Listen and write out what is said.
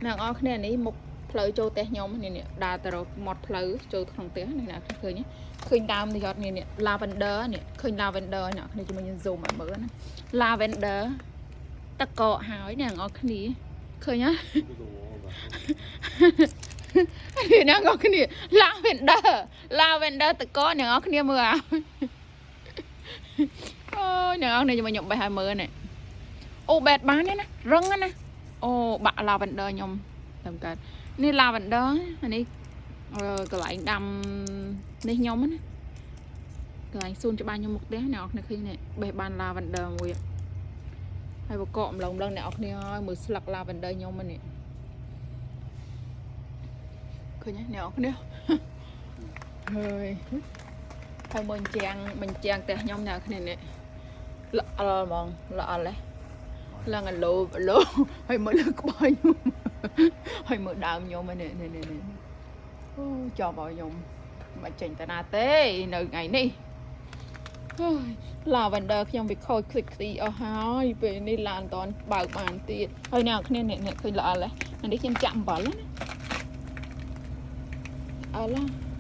អ្នកនរគ្នានេះមុខផ្លូវចូលផ្ទះខ្ញុំនេះនេះដើរទៅរកមាត់ផ្លូវចូលក្នុងផ្ទះនេះអ្នកឃើញទេឃើញដើមនេះអត់នេះនេះ lavender នេះឃើញ lavender អ្នកគ្នាជាមួយខ្ញុំ zoom ឲ្យមើលណា lavender តកកហើយអ្នកនរគ្នាឃើញទេ Look at the wall back. អ្នកនរគ្នា lavender lavender តកកអ្នកនរគ្នាមើលអើអូយអ្នកនរគ្នាជាមួយខ្ញុំបេះឲ្យមើលនេះអូបែតបានទេណារឹងណាស់ណាអូបាក់ lavender ខ្ញុំតាមកើតនេះ lavender អានេះអឺកន្លែងដាំនេះខ្ញុំណាកន្លែងសួនច្បារខ្ញុំមុខផ្ទះអ្នកនរគ្នាឃើញនេះបេះបាន lavender មួយហើយបកកម្លងម្លងអ្នកនរគ្នាហើយមើលស្លឹក lavender ខ្ញុំនេះឃើញទេអ្នកនរគ្នា ហើយហើយមើលជាងបញ្ជាងផ្ទះខ្ញុំអ្នកនរគ្នានេះល្អល់ហ្មងល្អល់ហ៎ឡើងអាឡូអាឡូហើយមើលលើក្បាលខ្ញុំហើយមើលដើមខ្ញុំនេះនេះនេះនេះអូចប់ឲ្យខ្ញុំមិនចេញតាណាទេនៅថ្ងៃនេះហើយ lavender ខ្ញុំវាខូចខ្ទេចខ្ទីអស់ហើយពេលនេះឡានមិនតាន់បើកបានទៀតហើយអ្នកនរគ្នានេះនេះឃើញល្អល់ហ៎អានេះខ្ញុំចាក់អំបិលណាអល់ហ៎